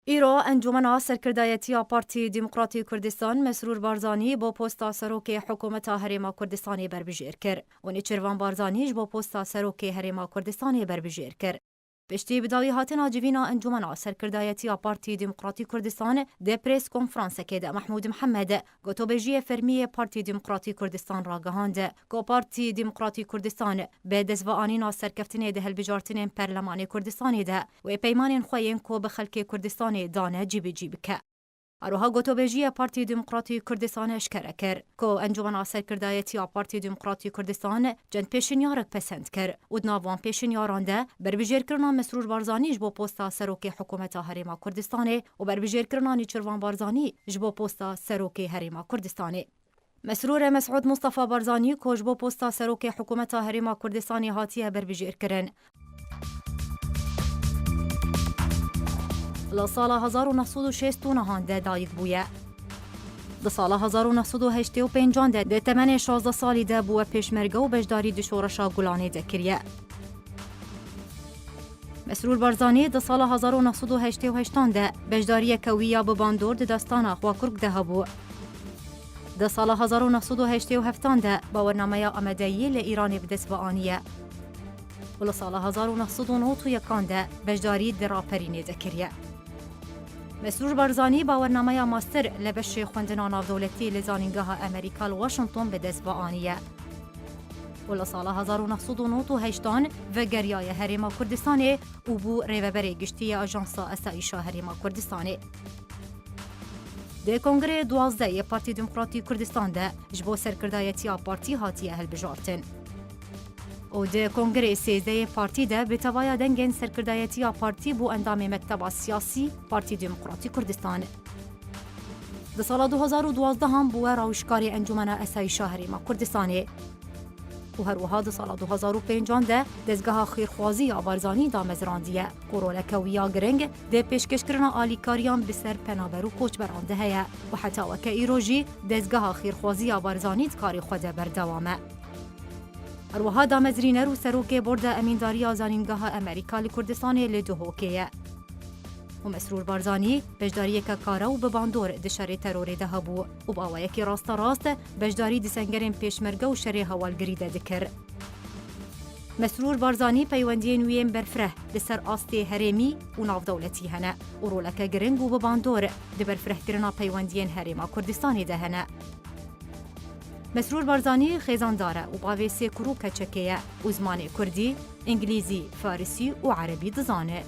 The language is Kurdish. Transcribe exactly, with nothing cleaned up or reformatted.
Îro Encûmena Serkirdayetiya Partî Demokratî Kurdistan Mesrûr Barzanî bo posta Serokê Hikûmeta Herêma Kurdistanê berbijêr kir û Nêçîrvan Barzanî ji bo posta Serokê Herêma Kurdistanê berbijêr kir. Piştî bi dawî hatina civîna Encûmena Serkirdayetiya Partî Demokratî Kurdistan di prês konferansekê de Mehmûd Mihemed, gotobêjiyê fermî yê Partî Demokratî Kurdistan ragihand ku Partî Demokratî Kurdistan bi destveanîna serkeftinê di hilbijartinên Perlemanê Kurdistanê de wê peymanên xwe yên ku bi xelkê Kurdistanê dane cîbicî bike. Her wiha gotobêjiyê Partî Demokratî Kurdistan eşkere kir ku Encûmena Serkirdayetiya Partî Demokratî Kurdistan çend pêşinyarek pesend kir û di nav van pêşinyaran de berbijêrkirina Mesrûr Barzanî ji bo posta Serokê Hikûmeta Herêma Kurdistanê û berbijêrkirina Nêçîrvan Barzanî ji bo posta Serokê Herêma Kurdistanê. Mesrûr Mesûd Mustafa Barzanî ku ji bo posta Serokê Hikûmeta Herêma Kurdistanê hatiye berbijêrkirin, li sala hezar û neh sed û şêst û nehan de dayik bûye. Di sala hezar û neh sed û heştê û pêncan de di temenê şazdeh salî de bûye pêşmerge û beşdarî di Şoreşa Gulanê de kiriye. Mesrûr Barzanî di sala hezar û neh sed û heştê û heştan de beşdariyeke wî ya bi bandor di destana Xwakurk de hebû. Di sala hezar û neh sed û heştê û heftan de bawernameya amadeyî li Îranê bi dest ve aniye û li sala hezar û neh sed û nod û yekan de beşdarî di raperînê de kiriye. Mesrûr Barzanî bawernameya master li beşê xwendina navdewletî li Zanîngeha Amerîka li Washington bi dest ve aniye û li sala hezar û neh sed û nod û heştan vegeriyaye Herêma Kurdistanê û bû rêveberê giştî yê Ajansa Asayîşa Herêma Kurdistanê. Di Kongreyê duwazdeh yê Partî Demokratî Kurdistan de ji bo serkirdayetiya partî hatiye hilbijartin. Û di Kongreyê sêzdeh yê partî de bi tevaya dengên serkirdayetiya partî bû endamê mekteba siyasî Partî Demokratî Kurdistan. Di sala du hezar û duwazdeh an bûye rawişkarê Encûmena Asayîşa Herêma Kurdistanê. Û her wiha di sala du hezar û pêncan de dezgeha xêrxwazî ya Barzanî damezrandiye ku roleke wî ya giring di pêşkêşkirina alîkariyan bi ser penaber û koçberan de heye û heta weke îro jî dezgeha xêrxwazî ya Barzanî di karê xwe de berdewam e. Her wiha damezrîner û serokê Borda Emîndariya Zanîngeha Amerîka li Kurdistanê li Duhokê ye. Û Mesrûr Barzanî beşdariyeke kare û bi bandor di şerê terorê de hebû û bi awayekî rasterast beşdarî di sengerên pêşmerge û şerê hewalgirî de dikir. Mesrûr Barzanî peywendiyên wî yên berfireh li ser astê herêmî û navdewletî hene û roleke giring û bi bandor di berfirehkirina peywendiyên Herêma Kurdistanê de hene. Mesrûr Barzanî xêzandar e û bavê sê kur û keçekê ye û zimanê kurdî, îngilîzî, farisî û erebî dizane.